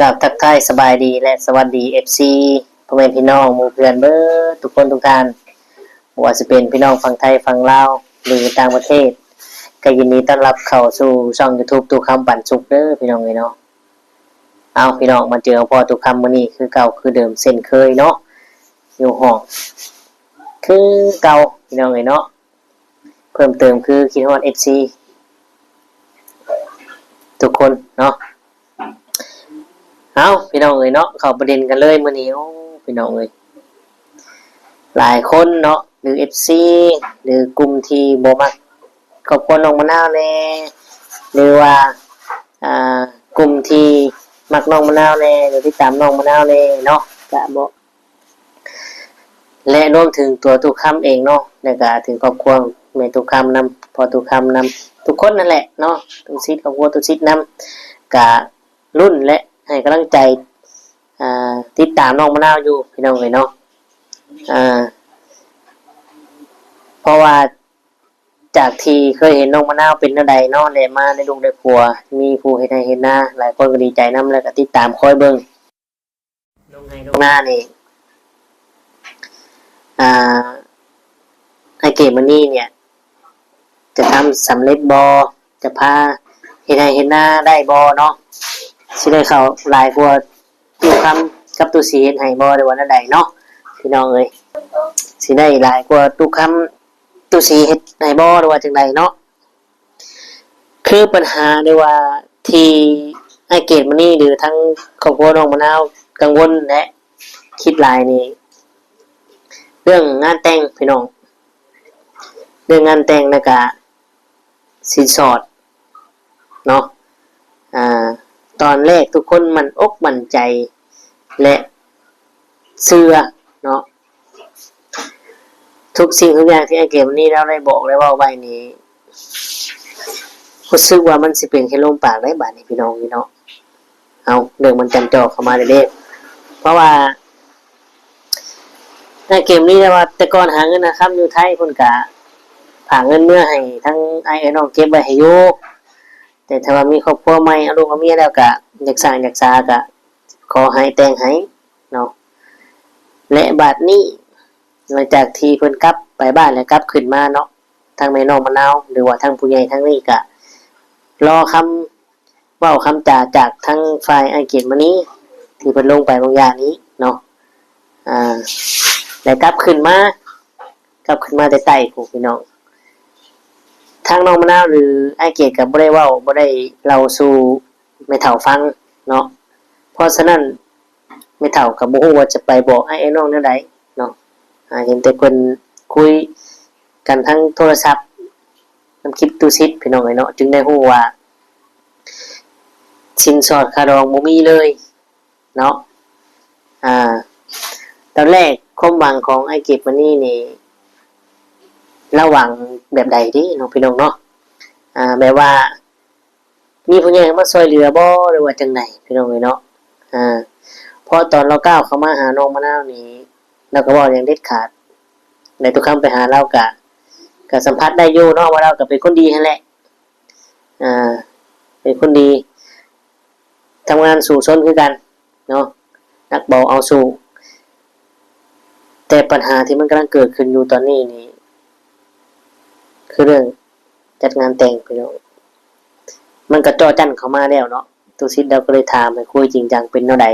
ກາບທັກທາຍສະບາຍດີ ແລະ ສະຫວັດດີ ເອັຟຊີ ພໍ່ແມ່ພີ່ນ້ອງໝູ່ເພື່ອນເບິດທຸກຄົນທຸກທ່ານ, ບໍ່ວ່າຊິເປັນພີ່ນ້ອງຝັ່ງໄທຝັ່ງລາວ ຫຼື ຕ່າງປະເທດ, ກໍຍິນດີຕ້ອນຮັບເຂົ້າສູ່ຊ່ອງ YouTube ຕູ້ຄຳປັນສຸກເດີພີ່ນ້ອງເອີຍເນາະ. ເອົາ ພີ່ນ້ອງ ມາເຈີມາພໍ້ຕູ້ຄຳມື້ນີ້ຄືເກົ່າຄືເດີມເຊັ່ນເຄີຍເນາະ, ຢູ່ຫ້ອງຄືເກົ່າພີ່ນ້ອງເອີຍເນາະ. ເພີ່ມເຕີມຄືຄິດຮອດ ເອັຟຊີ ທຸກຄົນເນາະ. ເອົາ ພີ່ນ້ອງເອີຍເນາະ, ເຂົ້າປະເດັນກັນເລີຍມື້ນີ້. ໂອ້ ພີ່ນ້ອງເອີຍ ຫຼາຍຄົນເນາະ ຫຼື ເອັຟຊີ ຫຼື ກຸ່ມທີ່ບໍ່ມັກຄອບຄົວນ້ອງມະນາວແດ່ ຫຼືວ່າ ອ່າ ກຸ່ມທີ່ມັກນ້ອງມະນາວແດ່ ຫຼື ຕິດຕາມນ້ອງມະນາວແດ່ເນາະ, ກະບໍ່ ແລະ ລວມເຖິງຕົວຕູ້ຄຳເອງເນາະ ແລະ ກະເຖິງຄອບຄົວແມ່ຕູ້ຄຳນຳ ພໍ່ຕູ້ຄຳນຳ ທຸກຄົນນັ້ນແຫຼະເນາະ, ຕູ້ສິດ ຄອບຄົວຕູ້ສິດນຳ ກະລຸ້ນ ແລະ ໃຫ້ກຳລັງໃຈ ອ່າ ຕິດຕາມນ້ອງມະນາວຢູ່ພີ່ນ້ອງເອີຍເນາະ. ອ່າ ເພາະວ່າຈາກທີ່ເຄີຍເຫັນນ້ອງມະນາວເປັນແນວໃດເນາະ ແລະ ມາໄດ້ລູກໄດ້ຜົວ ມີຜູ້ເຮັດໄຮ່ເຮັດນາ ຫຼາຍຄົນກໍດີໃຈນຳ ແລະ ກໍຕິດຕາມຄອຍເບິ່ງ ລົງໄຮ່ລົງນານີ້ ອ່າ ອ້າຍເກດມະນີເນຍ ຈະທຳສຳເລັດບໍ່? ຈະພາເຮັດໄຮ່ເຮັດນາໄດ້ບໍ່ເນາະ? ຊິໄດ້ເຂົ້າຫຼາຍກວ່າຕູ້ຄຳກັບຕູ້ສີເຮັດໄຮ່ບໍ່ ຫຼືວ່າແນວໃດເນາະ ພີ່ນ້ອງເອີຍ? ຊິໄດ້ຫຼາຍກວ່າຕູ້ຄຳ ຕູ້ສີເຮັດໄຮ່ບໍ່ ຫຼືວ່າຈັ່ງໃດເນາະ? ຄືບັນຫາ ຫຼືວ່າທີ່ອ້າຍເກດມະນີ ຫຼືທັງຄອບຄົວນ້ອງມະນາວກັງວົນ ແລະ ຄິດຫຼາຍນີ້ ເລື່ອງງານແຕ່ງພີ່ນ້ອງ, ເລື່ອງງານແຕ່ງ ແລ້ວກະສິນສອດເນາະ. ອ່າ ຕອນແລກທຸກຄົນໝັ້ນອົກໝັ້ນໃຈ ແລະ ເຊື່ອເນາະ. ທຸກສິ່ງທຸກຢ່າງທີ່ອ້າຍເກດມະນີລາວໄດ້ບອກໄດ້ເວົ້າໄວ້ນີ້ ຮູ້ສຶກວ່າມັນຊິເປັນແຄ່ລົມປາກໄດ໋ບາດນີ້ພີ່ນ້ອງເອີຍເນາະ. ເອົາ ເລື່ອງມັນຈຳຈອກເຂົ້າມາເດ້ ເພາະວ່າອ້າຍເກດມະນີລາວວ່າ ແຕ່ກ່ອນຫາເງິນຫາຄຳຢູ່ໄທ ເພິ່ນກະຝາກເງິນເມືອໃຫ້ທັງອ້າຍເອື້ອຍນ້ອງເກັບໄວ້ໃຫ້ຢູ່, ແຕ່ຖ້າວ່າມີຄອບຄົວໃໝ່ ເອົາລູກເອົາເມຍແລ້ວ ກະຢາກສ້າງຢາກສາ ກະຂໍໃຫ້ແຕ່ງໃຫ້ເນາະ. ແລະ ບາດນີ້ ຫຼັງຈາກທີ່ເພິ່ນກັບໄປບ້ານ ແລະ ກັບຂຶ້ນມາເນາະ, ທາງແມ່ນ້ອງມະນາວ ຫຼືວ່າທາງຜູ້ໃຫຍ່ທາງນີ້ ກະລໍຄຳເວົ້າຄຳຈາຈາກທາງຝ່າຍອ້າຍເກດມະນີ ທີ່ເພິ່ນລົງໄປບາງຢ່າງນີ້ເນາະ. ອ່າ ແລະ ກັບຂຶ້ນມາ ກັບຂຶ້ນມາແຕ່ໃຕ້ພຸ້ນພີ່ນ້ອງ, ທາງນ້ອງມະນາວ ຫຼື ອ້າຍເກດ ກໍບໍ່ໄດ້ເວົ້າ ບໍ່ໄດ້ເລົ່າສູ່ແມ່ເຖົ້າຟັງເນາະ. ເພາະສະນັ້ນ ແມ່ເຖົ້າກໍບໍ່ຮູ້ວ່າຈະໄປບອກອ້າຍເອື້ອຍນ້ອງແນວໃດເນາະ. ອ່າ ເຫັນແຕ່ເພິ່ນຄຸຍກັນທາງໂທລະສັບນຳຄລິບຕູ້ສິດພີ່ນ້ອງເອີຍເນາະ, ຈຶ່ງໄດ້ຮູ້ວ່າສິນສອດຄ່າດອງບໍ່ມີເລີຍເນາະ. ອ່າ ຕອນແລກຄວາມຫວັງຂອງອ້າຍເກດມະນີນີ້ ລາວຫວັງແບບໃດເດເນາະ ພີ່ນ້ອງເນາະ? ອ່າ ແບບວ່າ ມີຜູ້ໃຫຍ່ເຂົ້າມາຊ່ວຍເຫຼືອບໍ່ ຫຼືວ່າຈັ່ງໃດ ພີ່ນ້ອງເອີຍເນາະ. ອ່າ ເພາະຕອນລາວກ້າວເຂົ້າມາຫານ້ອງມະນາວນີ້ ລາວກໍເວົ້າຢ່າງເດັດຂາດ ແລະ ທຸກຄັ້ງໄປຫາລາວກະ ກະສຳຜັດໄດ້ຢູ່ເນາະ ວ່າລາວກະເປັນຄົນດີຫັ້ນແຫຼະ. ອ່າ ເປັນຄົນດີ ທຳງານສູ້ຊົນຄືກັນເນາະ, ໜັກເບົາເອົາສູ້. ແຕ່ປັນຫາທີ່ມັນກຳລັງເກີດຂຶ້ນຢູ່ຕອນນີ້ນີ້ ຄືເລື່ອງຈັດງານແຕ່ງພີ່ນ້ອງ, ມັນກໍເຈາະຈັ້ນເຂົ້າມາແລ້ວເນາະ. ຕູ້ສິດລາວກໍເລີຍຖາມໃຫ້ຄຸຍຈິງຈັງເປັນແນວໃດ,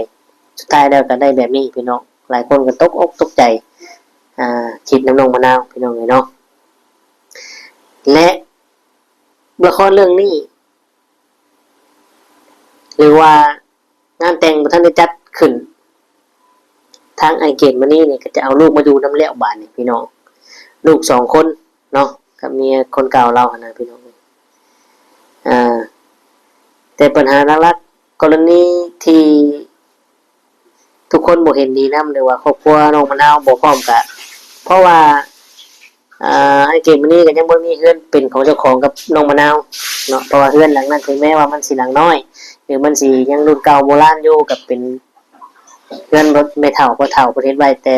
ສຸດທ້າຍແລ້ວກໍໄດ້ແບບນີ້ພີ່ນ້ອງ. ຫຼາຍຄົນກໍຕົກອົກຕົກໃຈ ອ່າ ຄິດນຳນ້ອງມະນາວ ພີ່ນ້ອງເອີຍເນາະ. ແລະ ລະຄອນເລື່ອງນີ້ ຫຼືວ່າງານແຕ່ງບໍ່ທັນໄດ້ຈັດຂຶ້ນ, ທາງອ້າຍເກດມະນີນີ້ກໍຈະເອົາລູກມາຢູ່ນຳແລ້ວບາດນີ້ພີ່ນ້ອງ, ລູກສອງຄົນເນາະ ກັບເມຍຄົນເກົ່າລາວຫັ້ນນະພີ່ນ້ອງ. ອ່າ ແຕ່ປັນຫາຫຼັກໆ ກໍລະນີທີ່ ທຸກຄົນບໍ່ເຫັນດີນຳ ຫຼືວ່າຄອບຄົວນ້ອງມະນາວບໍ່ພ້ອມກະ ເພາະວ່າ ອ່າ ອ້າຍເກດມະນີກໍຍັງບໍ່ມີເຮືອນເປັນຂອງເຈົ້າຂອງກັບນ້ອງມະນາວເນາະ. ເພາະວ່າເຮືອນຫຼັງນັ້ນ ເຖິງແມ້ວ່າມັນຊິຫຼັງນ້ອຍ ຫຼືມັນຊິຍັງລຸ້ນເກົ່າໂບລານຢູ່ ກໍເປັນເຮືອນແມ່ເຖົ້າພໍ່ເຖົ້າເພິ່ນເຮັດໄວ້ແຕ່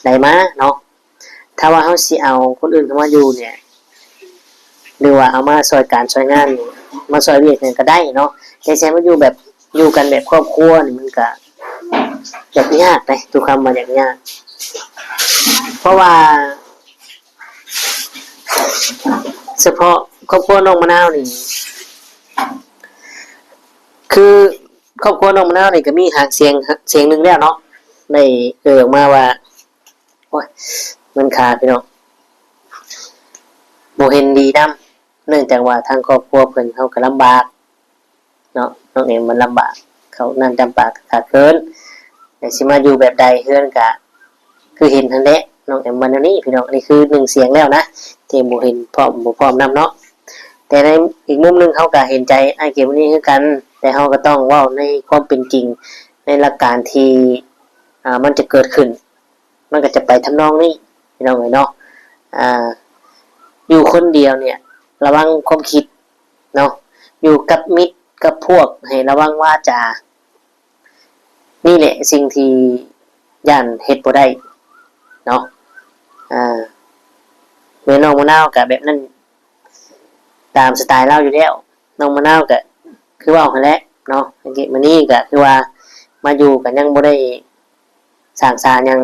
ໃດມາເນາະ. ຖ້າວ່າເຮົາຊິເອົາຄົນອື່ນເຂົ້າມາຢູ່ເນຍ ຫຼືວ່າເອົາມາຊ່ອຍການຊ່ອຍງານນີ້ ມາຊ່ອຍວຽກຫຍັງກໍໄດ້ເນາະ, ແຕ່ຊິໃຫ້ມາຢູ່ແບບ ຢູ່ກັນແບບຄອບຄົວນີ້ມັນກະຍາກໆເດ້ ທຸກຄຳວ່າຍາກໆ ເພາະວ່າສະເພາະຄອບຄົວນ້ອງມະນາວນີ້ ຄືຄອບຄົວນ້ອງມະນາວນີ້ກະມີຫາງສຽງ ສຽງໜຶ່ງແລ້ວເນາະ ໄດ້ເອີ່ຍອອກມາວ່າ ໂອ້ຍ ເງິນຄ່າພີ່ນ້ອງ ບໍ່ເຫັນດີນຳ ເນື່ອງຈາກວ່າທາງຄອບຄົວເພິ່ນເຮົາກະລຳບາກເນາະ ນ້ອງເອັມມັນລຳບາກ ເຂົ້ານ້ຳຈຳປາກະຂາດເຂີນ ແລ້ວຊິມາຢູ່ແບບໃດ ເຮືອນກະຄືເຫັນຫັ້ນແຫຼະ ນ້ອງເອັມວ່າແນວນີ້ພີ່ນ້ອງ ອັນນີ້ຄືໜຶ່ງສຽງແລ້ວນະ ທີ່ບໍ່ເຫັນພ້ອມບໍ່ພ້ອມນຳເນາະ ແຕ່ໃນອີກມຸມໜຶ່ງເຮົາກະເຫັນໃຈອ້າຍເກມນີ້ຄືກັນ ແຕ່ເຮົາກະຕ້ອງເວົ້າໃນຄວາມເປັນຈິງ ໃນຫຼັກການທີ່ ອ່າ ມັນຈະເກີດຂຶ້ນ ມັນກະຈະໄປທຳນອງນີ້ພີ່ນ້ອງເອີຍເນາະ ອ່າ ຢູ່ຄົນດຽວນີ້ລະວັງຄວາມຄິດເນາະ ຢູ່ກັບມິດກັບພວກໃຫ້ລະວັງວາຈາ ນີ້ແຫຼະສິ່ງທີ່ຢ້ານເຮັດບໍ່ໄດ້ເນາະ ອ່າ ແມ່ນ້ອງມະນາວກະແບບນັ້ນ ຕາມສະໄຕລາວຢູ່ແລ້ວ ນ້ອງມະນາວກະຄືເວົ້າຫັ້ນແຫຼະເນາະ ເກມມະນີກະຄືວ່າມາຢູ່ກະຍັງບໍ່ໄດ້ສ້າງສາຫຍັງ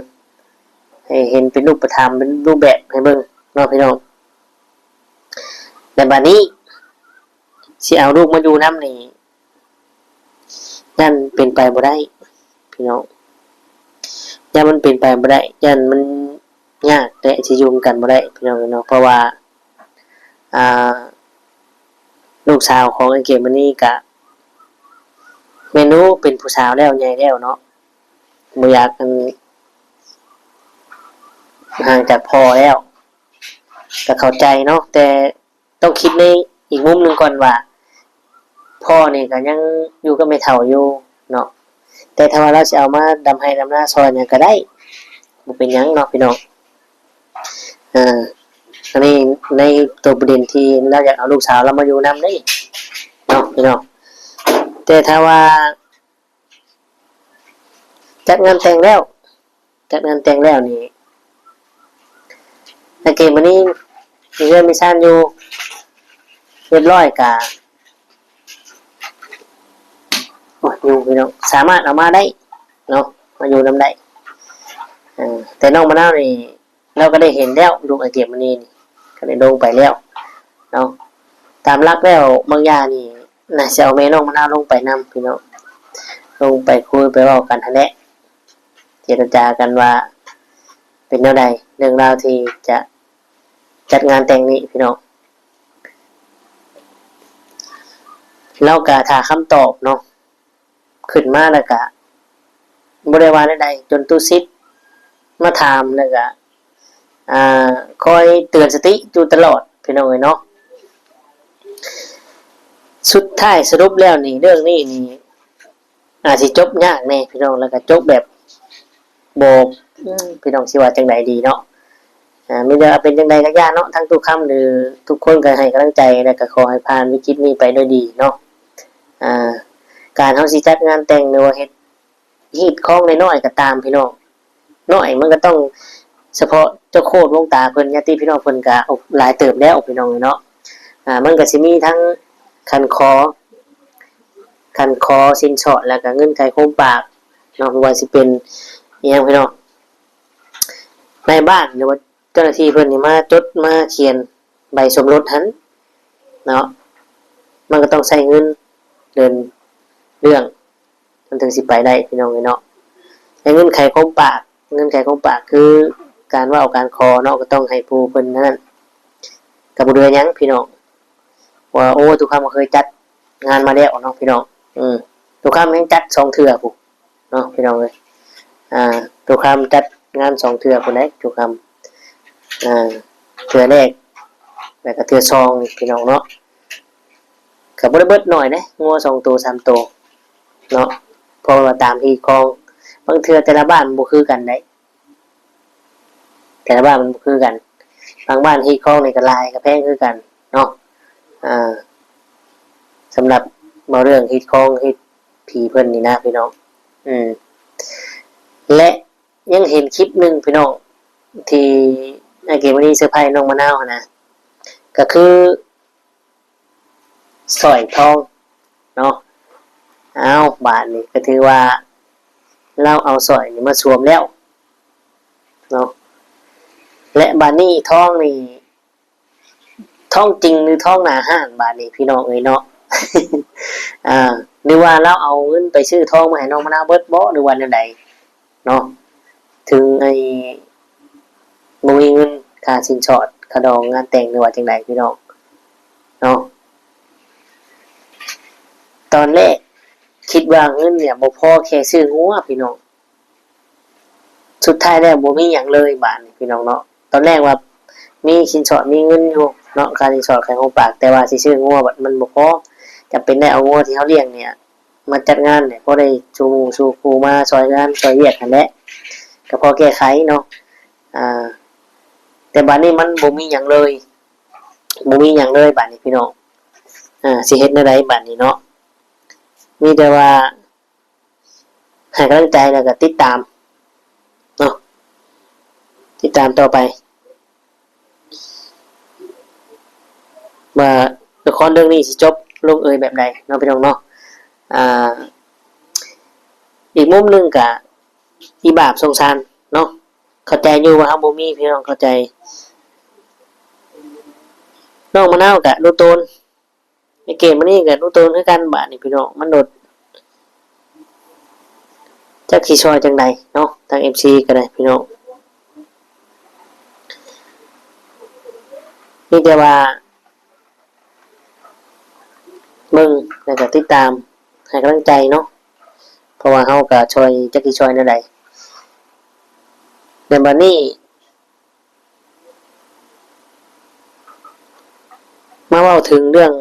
ໃຫ້ເຫັນເປັນຮູບປະທຳ ເປັນຮູບແບບໃຫ້ເບິ່ງເນາະພີ່ນ້ອງ ແລະບາດນີ້ຊິເອົາລູກມາຢູ່ນຳນີ້ ຢ້ານເປັນໄປບໍ່ໄດ້ພີ່ນ້ອງ ຢ້ານມັນເປັນໄປບໍ່ໄດ້ ຢ້ານມັນຍາກແຫຼະ ຊິຢູ່ນຳກັນບໍ່ໄດ້ພີ່ນ້ອງເນາະ ເພາະວ່າ ອ່າ ລູກສາວຂອງອ້າຍເກມມະນີກະແມ່ນຢູ່ເປັນຜູ້ສາວແລ້ວ ໃຫຍ່ແລ້ວເນາະ ບໍ່ຢາກ ອັນ ຫ່າງຈາກພໍ່ແລ້ວ ກະເຂົ້າໃຈເນາະ ແຕ່ ຕ້ອງຄິດໃນອີກມຸມໜຶ່ງກ່ອນວ່າ ພໍ່ນີ້ກະຍັງຢູ່ກັບແມ່ເຖົ້າຢູ່ເນາະ ແຕ່ຖ້າວ່າລາວຊິເອົາມາດຳໄຮ່ດຳນາຊ່ອຍຫຍັງກະໄດ້ ບໍ່ເປັນຫຍັງເນາະພີ່ນ້ອງ ເອີ ອັນນີ້ໃນໂຕປະເດັນທີ່ລາວຢາກເອົາລູກສາວລາວມາຢູ່ນຳເດ້ເນາະພີ່ນ້ອງ ແຕ່ຖ້າວ່າ ຈັດງານແຕ່ງແລ້ວ ຈັດງານແຕ່ງແລ້ວນີ້ ອ້າຍເກມມະນີມີເຮືອນມີຊານຢູ່ຮຽບຮ້ອຍກະ ໂອ້ຍ ຢູ່ພີ່ນ້ອງ ສາມາດເອົາມາໄດ້ເນາະ ມາຢູ່ນຳໄດ້ ເອີ ແຕ່ນ້ອງມະນາວນີ້ ລາວກະໄດ້ເຫັນແລ້ວ ລູກອ້າຍເກມມະນີນີ້ ກະໄດ້ລົງໄປແລ້ວເນາະ ຕາມຫຼັກແລ້ວບາງຢ່າງນີ້ ໜ້າຊິເອົາແມ່ນ້ອງມະນາວລົງໄປນຳພີ່ນ້ອງ ລົງໄປຄຸຍໄປເວົ້າກັນຫັ້ນແຫຼະ ເຈລະຈາກັນວ່າເປັນແນວໃດ ເລື່ອງລາວທີ່ຈະຈັດງານແຕ່ງນີ້ພີ່ນ້ອງ ລາວກະຖ້າຄຳຕອບເນາະ ຂຶ້ນມາແລ້ວກະບໍ່ໄດ້ວ່າແນວໃດ ຈົນຕຸສິດມາຖາມ ແລ້ວກະ ອ່າ ຄອຍເຕືອນສະຕິຢູ່ຕະຫຼອດພີ່ນ້ອງເອີຍເນາະ ສຸດທ້າຍສະຫຼຸບແລ້ວນີ້ ເລື່ອງນີ້ນີ້ ອາດຊິຈົບຍາກແດ່ພີ່ນ້ອງ ແລ້ວກະຈົບແບບ ບໍ່ ພີ່ນ້ອງຊິວ່າຈັ່ງໃດດີເນາະ ອ່າ ມີແຕ່ວ່າເປັນຈັ່ງໃດກະຢ່າເນາະ ທັງຕູ້ຄຳ ຫຼື ທຸກຄົນກະໃຫ້ກຳລັງໃຈ ແລະກະຂໍໃຫ້ຜ່ານວິກິດນີ້ໄປດ້ວຍດີເນາະ ອ່າ ການເຮົາຊິຈັດງານແຕ່ງ ຫຼືວ່າເຮັດຮີດຄອງນ້ອຍໆກະຕາມພີ່ນ້ອງ ນ້ອຍມັນກະຕ້ອງສະເພາະເຈົ້າໂຄດວງຕາເພິ່ນ ຍາດຕິພີ່ນ້ອງເພິ່ນກະ ໂອ້ ຫຼາຍເຕີບແລ້ວພີ່ນ້ອງເນາະ ອ່າ ມັນກະຊິມີທັງຂັນຂໍ ຂັນຂໍສິນສອດ ແລະກະເງື່ອນໄຂໂຄມປາກເນາະ ບໍ່ວ່າຊິເປັນອີ່ຫຍັງພີ່ນ້ອງ ນາຍບ້ານ ຫຼືວ່າເຈົ້າໜ້າທີ່ເພິ່ນນີ້ມາຈົດມາຂຽນໃບສົມລົດຫັ້ນເນາະ ມັນກະຕ້ອງໃຊ້ເງິນເດີນເລື່ອງ ມັນເຖິງຊິໄປໄດ້ພີ່ນ້ອງເອີຍເນາະ ແລະເງື່ອນໄຂໂຄມປາກ ເງື່ອນໄຂໂຄມປາກຄືການເວົ້າການຂໍເນາະ ກະຕ້ອງໃຫ້ຜູ້ເພິ່ນນັ້ນ ກະບໍ່ເຫຼືອຫຍັງພີ່ນ້ອງ ວ່າ ໂອ້ ຕູ້ຄຳກະເຄີຍຈັດງານມາແລ້ວເນາະພີ່ນ້ອງ ອື ຕູ້ຄຳຍັງຈັດສອງເທື່ອພຸ້ນ ເນາະພີ່ນ້ອງເອີຍ ອ່າ ຕູ້ຄຳຈັດງານສອງເທື່ອພຸ້ນໃດ ຕູ້ຄຳ ອ່າ ເທື່ອແລກ ແລ້ວກະເທື່ອສອງນີ້ພີ່ນ້ອງເນາະ ກະບໍ່ໄດ້ເບິດໜ້ອຍເດ້ ງົວສອງໂຕສາມໂຕເນາະ ເພາະວ່າຕາມຮີດຄອງ ບາງເທື່ອແຕ່ລະບ້ານມັນບໍ່ຄືກັນໃດ ແຕ່ລະບ້ານມັນບໍ່ຄືກັນ ບາງບ້ານຮີດຄອງນີ້ກະຫຼາຍກະແພງຄືກັນເນາະ ອ່າ ສຳລັບເວົ້າເລື່ອງຮີດຄອງຮີດຜີເພິ່ນນີ້ນະພີ່ນ້ອງ ອື ແລະ ຍັງເຫັນຄລິບໜຶ່ງພີ່ນ້ອງ ທີ່ອ້າຍເກມມະນີເຊີໄພນ້ອງມະນາວຫັ້ນນະ ກະຄື ສ້ອຍທອງເນາະ ອ້າວ ບາດນີ້ກໍຖືວ່າລາວເອົາສ້ອຍນີ້ມາສວມແລ້ວເນາະ ແລະ ບາດນີ້ທອງນີ້ ທອງຈິງ ຫຼື ທອງໜ້າຮ້ານ ບາດນີ້ພີ່ນ້ອງເອີຍເນາະ ອ່າ ຫຼືວ່າລາວເອົາເງິນໄປຊື້ທອງມາໃຫ້ນ້ອງມະນາວເບິດບໍ ຫຼືວ່າແນວໃດເນາະ ເຖິງໄອ້ ບໍ່ມີເງິນຄ່າສິນສອດ ຄ່າດອງງານແຕ່ງ ຫຼືວ່າຈັ່ງໃດພີ່ນ້ອງເນາະ. ຕອນແລກຄິດວ່າເງິນເນຍບໍ່ພໍແຄ່ຊື້ງົວພີ່ນ້ອງ ສຸດທ້າຍແລ້ວບໍ່ມີຫຍັງເລີຍບາດນີ້ພີ່ນ້ອງເນາະ. ຕອນແລກວ່າມີສິນສອດ ມີເງິນຢູ່ເນາະ ຄ່າສິນສອດຂາຍຂອງຝາກ ແຕ່ວ່າຊິຊື້ງົວບັດມັນບໍ່ພໍ ຈຳເປັນໄດ້ເອົາງົວທີ່ເຮົາລ້ຽງເນຍ ມາຈັດງານແຫຼະ ພໍໄດ້ສູ່ໝູ່ສູ່ຄູ່ ມາຊ່ອຍງານຊ່ອຍວຽກຫັ້ນແຫຼະ ກໍພໍແກ້ໄຂເນາະ. ອ່າ ແຕ່ບາດນີ້ມັນບໍ່ມີຫຍັງເລີຍ ບໍ່ມີຫຍັງເລີຍບາດນີ້ພີ່ນ້ອງ ອ່າ ຊິເຮັດແນວໃດບາດນີ້ເນາະ. ມີແຕ່ວ່າໃຫ້ກຳລັງໃຈ ແລ້ວກໍຕິດຕາມເນາະ ຕິດຕາມຕໍ່ໄປ ວ່າລະຄອນເລື່ອງນີ້ຊິຈົບລົງເອີຍແບບໃດເນາະພີ່ນ້ອງເນາະ. ອ່າ ອີກມຸມໜຶ່ງກະອີບາບສົງສານເນາະ ເຂົ້າໃຈຢູ່ວ່າເຮົາບໍ່ມີ ພີ່ນ້ອງເຂົ້າໃຈ. ນ້ອງມະນາວກະດູໂຕນ ໄອ້ເກມອັນນີ້ກະດູໂຕນຄືກັນບາດນີ້ພີ່ນ້ອງ ມັນໂດດ ຈັກຊິຊ່ອຍຈັ່ງໃດເນາະ ທາງເອັຟຊີກໍໄດ້ພີ່ນ້ອງ ມີແຕ່ວ່າເບິ່ງ ແລ້ວກໍຕິດຕາມໃຫ້ກຳລັງໃຈເນາະ ເພາະວ່າເຮົາກໍຊ່ອຍ ຈັກຊິຊ່ອຍແນວໃດ. ແລ້ວບັດນີ້ ມາເວົ້າເຖິງເລື່ອງ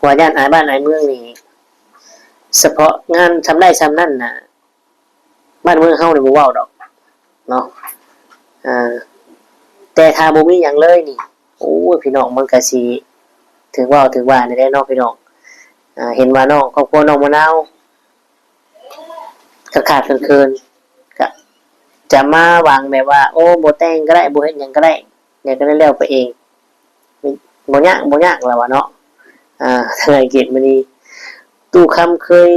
ວ່າຢ້ານອາຍບ້ານອາຍເມືອງນີ້ ສະເພາະງານຊ່ຳໃດຊ່ຳນັ້ນນະ ບ້ານເມືອງເຮົານີ້ບໍ່ເວົ້າດອກເນາະ. ອ່າ ແຕ່ຖ້າບໍ່ມີຫຍັງເລີຍນີ້ ໂອ້ຍ ພີ່ນ້ອງ ມັນກະຊິຖືກເວົ້າຖືກວ່າແດ່ເນາະພີ່ນ້ອງ. ອ່າ ເຫັນວ່ານ້ອງ ຄອບຄົວນ້ອງມະນາວ ຂາດໆເຂີນໆ ກະຈະມາຫວັງແບບວ່າ ໂອ້ ບໍ່ແຕ່ງກໍໄດ້ ບໍ່ເຮັດຫຍັງກໍໄດ້ ດຽວກໍໄດ້ແລ້ວໄປເອງ ບໍ່ຍາກ ບໍ່ຍາກ ລາວວ່າເນາະ. ອ່າ ທາງອ້າຍເກດມະນີ ຕູ້ຄຳເຄີຍ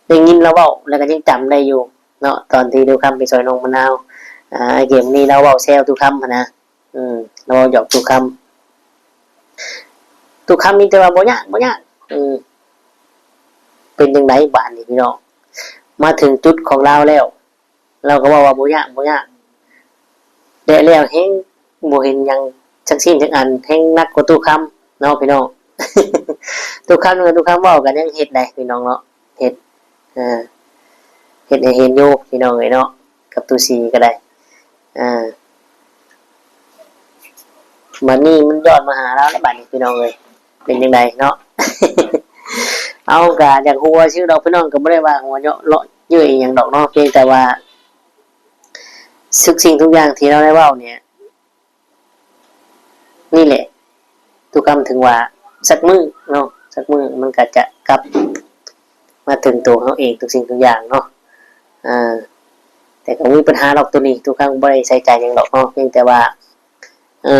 ໄດ້ຍິນລາວເວົ້າ ແລ້ວກໍຍັງຈຳໄດ້ຢູ່ເນາະ ຕອນທີ່ຕູ້ຄຳໄປຊ່ອຍນ້ອງມະນາວ ອ່າ ອ້າຍເກດມະນີລາວເວົ້າແຊວຕູ້ຄຳຫັ້ນນະ. ອືມ ລາວເວົ້າຫຍອກຕູ້ຄຳ ຕູ້ຄຳມີແຕ່ວ່າບໍ່ຍາກ ບໍ່ຍາກ. ອືມ ເປັນຈັ່ງໃດບາດນີ້ພີ່ນ້ອງ ມາເຖິງຈຸດຂອງລາວແລ້ວ ລາວກໍເວົ້າວ່າບໍ່ຍາກ ບໍ່ຍາກ ແລະ ແລ້ວແຮງບໍ່ເຫັນຫຍັງຈັກສິ່ງຈັກອັນ ແຮງໜັກກວ່າຕູ້ຄຳເນາະພີ່ນ້ອງ. ຕູ້ຄຳ ຕູ້ຄຳເວົ້າກໍຍັງເຮັດໄດ້ພີ່ນ້ອງເນາະ ເຮັດ ເອີ ເຮັດໃຫ້ເຫັນຢູ່ພີ່ນ້ອງເອີຍເນາະ ກັບຕູ້ສີກໍໄດ້. ອ່າ ບັດນີ້ມັນຍ້ອນມາຫາລາວແລ້ວບັດນີ້ພີ່ນ້ອງເອີຍ ເປັນຈັ່ງໃດເນາະ. ເອົາ ກະຢາກຫົວຊື່ດອກພີ່ນ້ອງ ກໍບໍ່ໄດ້ວ່າຫົວເຍາະເລາະເຍີ້ຍອີ່ຫຍັງດອກເນາະ ພຽງແຕ່ວ່າທຸກສິ່ງທຸກຢ່າງທີ່ລາວໄດ້ເວົ້ານີ້ ນີ້ແຫຼະ ຕູ້ຄຳເຖິງວ່າສັກມື້ເນາະ ສັກມື້ມັນກໍຈະກັບມາເຖິງໂຕເຮົາເອງ ທຸກສິ່ງທຸກຢ່າງເນາະ. ອ່າ ແຕ່ກໍບໍ່ມີປັນຫາດອກໂຕນີ້ ຕູ້ຄຳບໍ່ໄດ້ໃສ່ໃຈຫຍັງດອກເນາະ ພຽງແຕ່ວ່າ ເອີ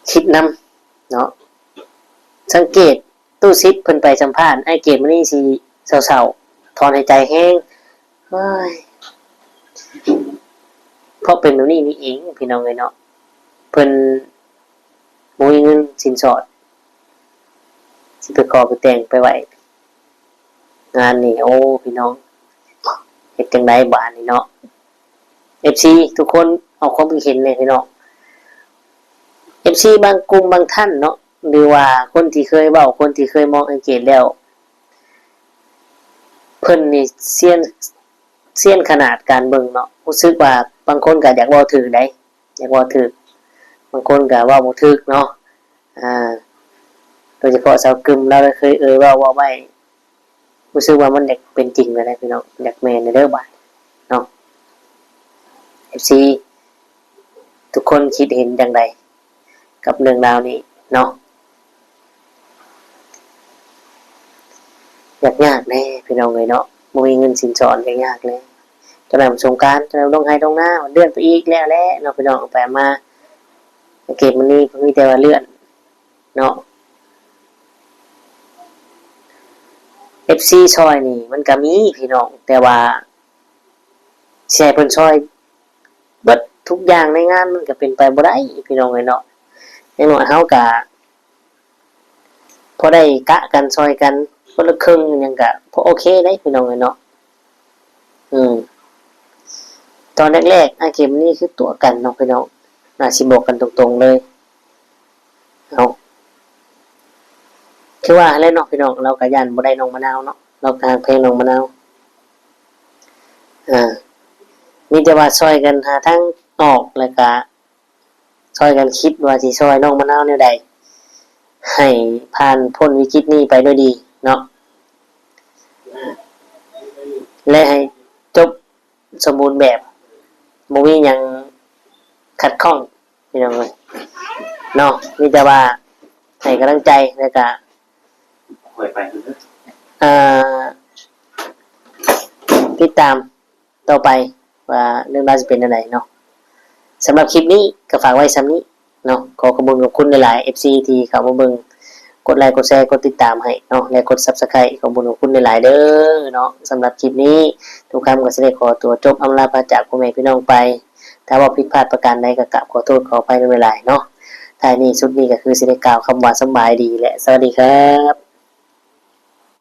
ຄິດນຳເນາະ ສັງເກດ ຕູ້ສິດເພິ່ນໄປສຳພາດ ອ້າຍເກດມະນີຊິເສົ້າໆ ຖອນຫາຍໃຈແຮງ ເຮີ້ຍ ເພາະເປັນແບບນີ້ນີ້ເອງພີ່ນ້ອງເອີຍເນາະ ເພິ່ນບໍ່ມີເງິນສິນສອດ ຊິໄປຂໍໄປແຕ່ງໄປໄຫວ້ ງານນີ້ ໂອ້ ພີ່ນ້ອງ ເຮັດຈັ່ງໃດບາດນີ້ເນາະ. ເອັຟຊີທຸກຄົນອອກຄວາມຄິດເຫັນແດ່ພີ່ນ້ອງ ເອັຟຊີບາງກຸ່ມບາງທ່ານເນາະ ຫຼືວ່າຄົນທີ່ເຄີຍເວົ້າ ຄົນທີ່ເຄີຍມອງອ້າຍເກດແລ້ວ ເພິ່ນນີ້ຊຽນ ຊຽນຂະໜາດການເບິ່ງເນາະ ຮູ້ສຶກວ່າບາງຄົນກໍຢາກເວົ້າຖືກໃດ ຢາກເວົ້າຖືກ ບາງຄົນກໍເວົ້າບໍ່ຖືກເນາະ. ອ່າ ໂດຍສະເພາະສາວກຶມ ລາວໄດ້ເຄີຍເອີ່ຍເວົ້າ ເວົ້າໄວ້ ຮູ້ສຶກວ່າມັນຢາກເປັນຈິງແລ້ວນະພີ່ນ້ອງ ຢາກແມ່ນແລ້ວເດີບາດເນາະ. ເອັຟຊີທຸກຄົນຄິດເຫັນຈັ່ງໃດກັບເລື່ອງລາວນີ້ເນາະ? ຍາກຍາກແດ່ພີ່ນ້ອງເອີຍເນາະ ບໍ່ມີເງິນສິນສອນ ຍາກຍາກແດ່. ເຈົ້ານາຍສົງການ ເຈົ້ານາຍລົງໄຮ່ລົງນາ ເດືອນໄປອີກແລ້ວແຫຼະເນາະ ພີ່ນ້ອງ ໄປມາ ເກດມື້ນີ້ເພິ່ນມີແຕ່ວ່າເລື່ອນເນາະ. ເອັຟຊີຊ່ອຍນີ້ມັນກໍມີພີ່ນ້ອງ ແຕ່ວ່າຊິໃຫ້ເພິ່ນຊ່ອຍເບິດທຸກຢ່າງໃນງານ ມັນກໍເປັນໄປບໍ່ໄດ້ພີ່ນ້ອງເອີຍເນາະ. ຢ່າງໜ້ອຍເຮົາກໍ ພໍໄດ້ກະກັນຊ່ອຍກັນຄົນລະເຄິ່ງຫຍັງກະພໍໂອເຄເດ້ພີ່ນ້ອງເອີຍເນາະ. ອືມ ຕອນແລກໆ ອ້າຍເກມນີ້ຄືຕົວະກັນເນາະພີ່ນ້ອງ ອາ ຊິບອກກັນຕົງໆເລີຍ. ເອົາ ຄືວ່າຫັ້ນແຫຼະເນາະພີ່ນ້ອງ ລາວກະຢ້ານບໍ່ໄດ້ນ້ອງມະນາວເນາະ ລາວກະຮັກແພງນ້ອງມະນາວ. ເອີ ມີແຕ່ວ່າຊ່ອຍກັນຫາທາງອອກ ແລ້ວກະ ຊ່ອຍກັນຄິດວ່າຊິຊ່ອຍນ້ອງມະນາວແນວໃດ ໃຫ້ຜ່ານພົ້ນວິກິດນີ້ໄປດ້ວຍດີເນາະ ແລະ ໃຫ້ຈົບສົມບູນແບບ ບໍ່ມີຫຍັງຂັດຂ້ອງພີ່ນ້ອງເອີຍເນາະ. ມີແຕ່ວ່າໃຫ້ກຳລັງໃຈ ແລ້ວກະ ອ່າ ຕິດຕາມ ຕໍ່ໄປວ່າເລື່ອງລາວຊິເປັນແນວໃດເນາະ. ສຳລັບຄລິບນີ້ກໍຝາກໄວ້ສ່ຳນີ້ເນາະ. ຂໍຂອບຄຸນຂອບຄຸນຫຼາຍໆ ເອັຟຊີ ທີ່ເຂົ້າມາເບິ່ງ ກົດໄລ ກົດແຊ ກົດຕິດຕາມໃຫ້ເນາະ ແລະ ກົດ Subscribe ຂອບຄຸນຂອບຄຸນຫຼາຍໆເດີເນາະ. ສຳລັບຄລິບນີ້ ທຸກຄຳກໍຊິໄດ້ຂໍຕົວຈົບອຳລາພາຈາກພໍ່ແມ່ພີ່ນ້ອງໄປ. ຖ້າເວົ້າຜິດພາດປະການໃດກໍກາບຂໍໂທດຂໍອະໄພນຳຫຼາຍໆເນາະ. ທ້າຍນີ້ສຸດນີ້ກໍຄືຊິໄດ້ກ່າວຄຳວ່າສຳບາຍດີ ແລະ ສະຫວັດດີຄັບ.